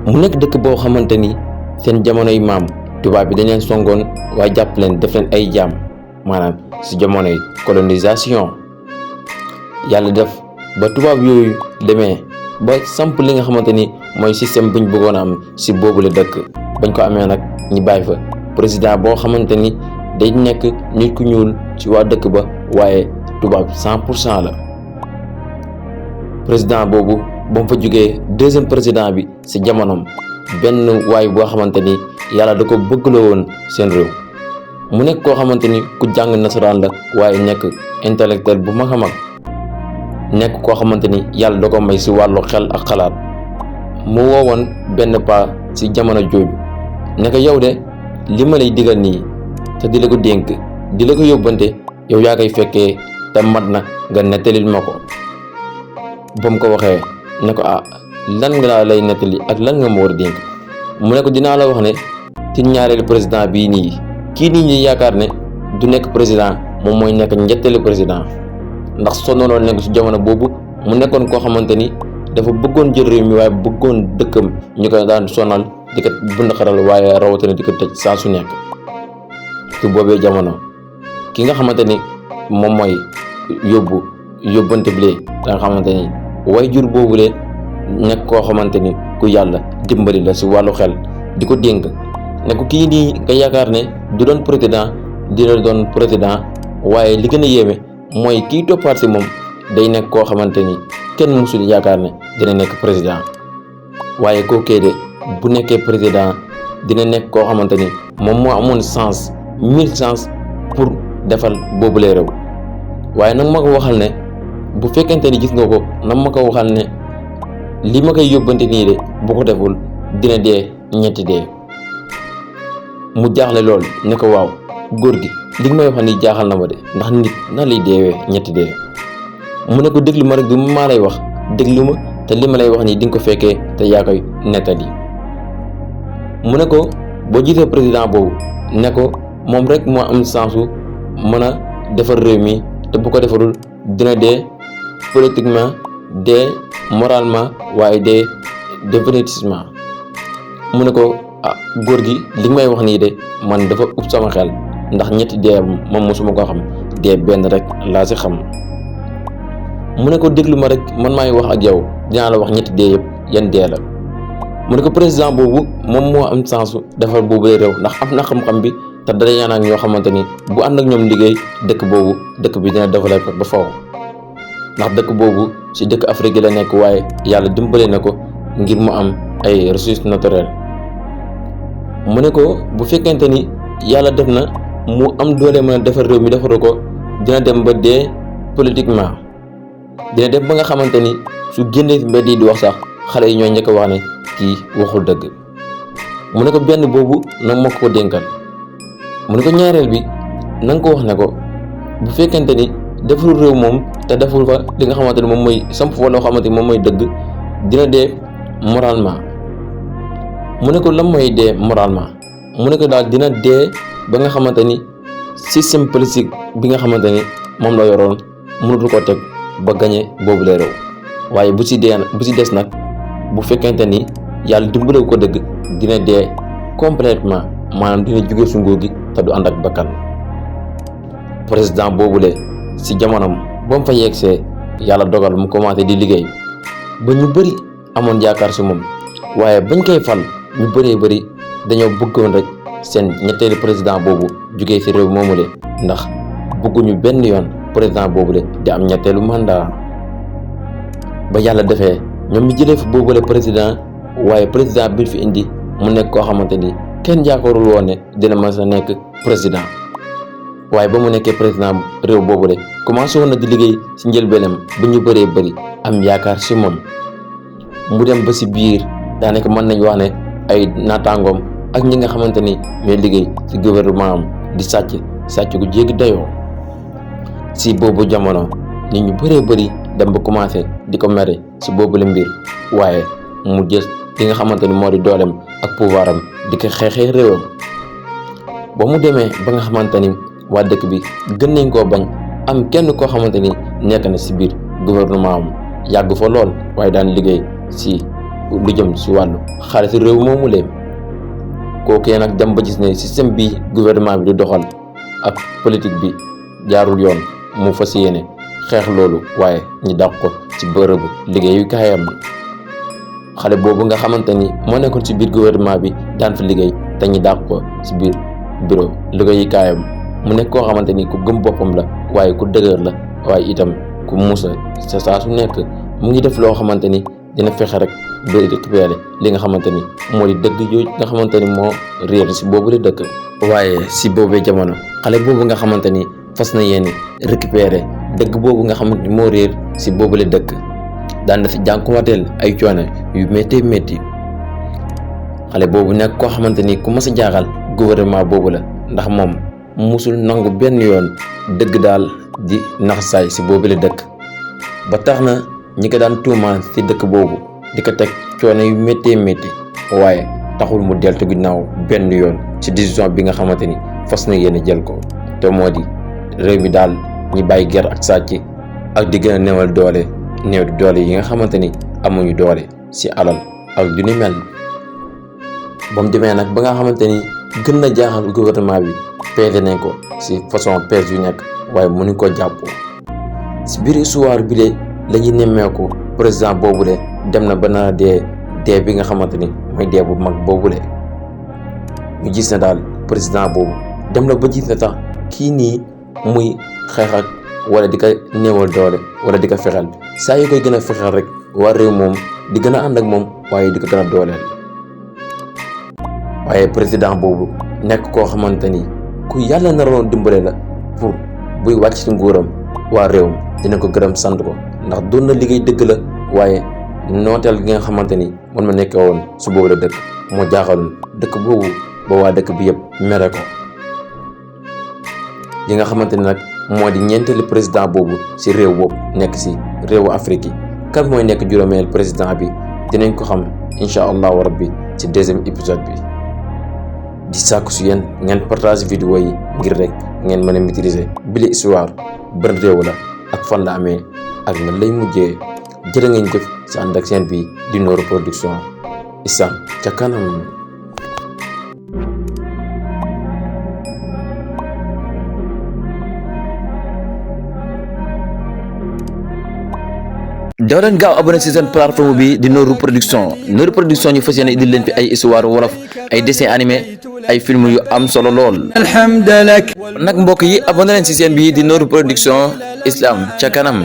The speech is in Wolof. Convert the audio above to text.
mu nekk dëkk boo xamante ni seen jamonoy maam tubaab bi dañ leen songoon waaye jàpp leen def leen ay jaam maanaam si jamonoy colonisation. yàlla def ba tubaab yooyu demee ba samp li nga xamante ni mooy système buñ bëggoon a am si boobule dëkk. bañ ko amee nag ñu bàyyi fa président boo xamante ni day nekk nit ku ñuul ci waa dëkk ba waaye tubaab 100% la. président boobu ba mu fa jógee deuxième président bi si jamonoom benn waay boo xamante ni yàlla da ko bëggloo woon seen réew mu nekk koo xamante ni ku jàng nasaraan la waaye nekk intellectuel bu mag a mag nekk koo xamante ni yàlla da ko may si wàllu xel ak xalaat. mu woowoon benn paa si jamono jooju ne ko yow de li ma lay digal nii te di la ko dénk di la ko yóbbante yow yaa koy fekkee te mat na nga nettalil ma ko. ba mu ko waxee ne ko lan nga laa lay nettali ak lan nga ma war a dénk mu ne ko dinaa la wax ne ci ñaareelu président bii nii kii nii ñi yaakaar ne du nekk président moom mooy nekk ñetteelu président ndax sonnoon nekk ci jamono boobu mu nekkoon koo xamante ni dafa bëggoon jël réew mi waaye bëggoon dëkkam ñu ko daan sonal di ko bund xaral waaye rawatina di ko tëj saa su nekk. ci boobee jamono ki nga xamante ni moom mooy yóbbante bi nga xamante ni way jur boobule nekk koo xamante ni ku yàlla dimbali la si wàllu xel di ko dénk ne ko kii nii nga yaakaar ne du doon président dina doon président waaye li gën a yéeme mooy kii toppaat si moom day nekk koo xamante ni kenn mësul yaakaar ne dina nekk président waaye kookee de bu nekkee président dina nekk koo xamante ni moom moo amoon chance 1000 chance pour defal boobule réew. waaye nag ma ko waxal ne bu fekkente ni gis nga ko nag ma ko waxal ne li ma koy yóbbante nii de bu ko deful dina dee ñetti dee. mu jaaxle lool ne ko waaw góor gi li nga may wax ni jaaxal na ma de ndax nit na lay deewee ñetti dee. mu ne ko déglu ma rek du maa lay wax déglu ma te li ma lay wax nii di nga ko fekkee te yaa koy nettali. mu ne ko boo jiitee président boobu ne ko moom rek moo am chance mën a defar réew mi te bu ko defarul dina dee politiquement dee moralement waaye dee définitivement. mu ne ko góor gi li may wax nii de man dafa ub sama xel ndax ñetti dee moom mosuma ko xam dee benn rek laa si xam. mu ne ko déglu ma rek man maay wax ak yow dinaa la wax ñetti dee yëpp yan dee la. mu ne ko président boobu moom moo am chance defar boobu réew ndax am na xam-xam bi te dara ñaan ak ñoo xamante ni bu ànd ak ñoom liggéey dëkk boobu dëkk bi dina développé ba faw ndax dëkk boobu ci dëkk Afrique la nekk waaye yàlla dimbale na ko ngir mu am ay ressources naturelles. mu ne ko bu fekkente ni yàlla def na mu am doole mën a defar réew mi defaru ko dina dem ba dee politiquement dina dem ba nga xamante ni su génnee ci mbedd yi di wax sax xale yi ñooy njëkk a wax ne kii waxul dëgg. mu ne ko benn boobu nag ma ko dénkal. mu ne ko ñaareel bi na nga ko wax ne ko bu fekkente ni defarul réew moom te deful fa li nga xamante ni moom mooy samp fa loo xamante ni moom mooy dëgg dina dee moralement. mu ne ko lan mooy dee moralement mu ne ko daal dina dee ba nga xamante ni système politique bi nga xamante ni moom la yoroon mënutu ko teg ba gañe boobu lay réew. waaye bu ci des nag bu fekkente ni yàlla dimbalewu ko dëgg dina dee complètement maanaam dina jóge su nguur gi te du ànd ak bakkan. président boobule si jamonoom ba mu fa yegsee yàlla dogal mu commencé di liggéey ba ñu bëri amoon yaakaar si moom waaye bañ koy fal ñu bëree bëri dañoo bëggoon rek seen ñetteelu président boobu jógee si réew moomule ndax bëgguñu benn yoon président boobule di am ñetteelu mandat. ba yàlla defee ñoom ñu jëlee fi boobule président waaye président bi fi indi mu nekk koo xamante ni kenn yaakaarul woon ne dina mën a nekk président. waaye ba mu nekkee président réew boobule commencé woon na di liggéey si njëlbeenam ba ñu bëree bëri am yaakaar si moom. mu dem ba si biir daanaka mën nañ wax ne ay naataangoom ak ñi nga xamante ni ñooy liggéey si gouvernement am di sàcc gu jéggi dayoo. si boobu jamono nit ñu bëree bëri dem ba commencé di ko mere si boobu la mbir waaye mu jël li nga xamante ni moo di dooleem ak pouvoir am di ko xeexee réewam. ba mu demee ba nga xamante ni waa dëkk bi gën nañ koo bañ am kenn koo xamante ni nekk na si biir gouvernement am yàgg fa lool waaye daan liggéey si lu jëm si wàllu xaalis réew moomu leen kookee nag dem ba gis ne système bi gouvernement bi di doxal ak politique bi jaarul yoon mu fas yéene xeex loolu waaye ñi dàq ko ci bërëbu liggéeyu kaayam xale boobu nga xamante ni moo nekkoon ci biir gouvernement bi daan fi liggéey te ñi dàq ko ci biir bureau liggéeyu kaayam mu nekk koo xamante ni ku gëm boppam la waaye ku dëgër la waaye itam ku muus la sa saa su nekk mu ngi def loo xamante ni dina fexe rek ba récupérer li nga xamante ni moo di dëgg yooyu nga xamante ni moo réer si boobu la dëkk. waaye si boobee jamono xale boobu nga xamante ni fas na yéene récupérer dëgg boobu nga xamante ni moo réer si boobu la dëkk daan na fi jànkuwanteel ay coono yu métti métti xale boobu nekk koo xamante ni ku mas a jaaxal gouvernement boobu la ndax moom musul nangu benn yoon dëgg daal di nax saay si boobu la dëkk ba tax na ñi ko daan tuumaan ci dëkk boobu di ko teg coono yu méttee métti waaye taxul mu deltu ginnaaw benn yoon ci décision bi nga xamante ni fas na yéene jël ko te moo di réew mi daal ñi bàyyi ger ak sàcc ak di gën a néewal doole néew doole yi nga xamante ni amuñu doole ci alal ak lu ni mel. ba mu demee nag ba nga xamante ni gën na jaaxal gouvernement bi peese nañ ko ci façon peese yu nekk waaye mënuñ ko jàpp ci biir histoire bi de la ñuy nemmeeku président boobule dem na ba na dee bi nga xamante ni mooy dee bu mag boobule ñu gis ne daal président boobu dem na ba gis ne tax kii nii muy xeex ak wala di ko néewal doole wala di ko fexeel saa yu koy gën a fexeel rek waa réew moom di gën a ànd ak moom waaye di ko gën a dooleel waaye président boobu nekk koo xamante ni ku yàlla naroon dimbale la pour buy wàcc ci nguuram waa réew mi dina ko gërëm sant ko ndax doon na liggéey dëgg la waaye nooteel gi nga xamante ni man ma nekkee woon su boobu la dëkk moo jaaxaloon dëkk boobu ba waa dëkk bi yëpp mere ko li nga xamante ni nag moo di ñeenteelu président boobu ci réew boobu nekk ci réewu Afrique yi kan mooy nekk juróomeel président bi dinañ ko xam incha allahu rabbi ci deuxième épisode bi di sàkku su yéen ngeen partage vidéo yi ngir rek ngeen mën a maîtriser bile histoire ban réew la ak fan la amee ak nan lay mujjee jërë ngeen jëf si ànd ak seen bi di Nour Production Islam ca kanam. daw leen gaaw abonné ci seen plateforme bi di Nour Production ñu fas yéene indil leen fi ay histoire wolof ay dessin animé ay film yu am solo lool. alhamdulillah nag mbokk yi abonné leen ci seen bi di Nour Production Islam ca kanam.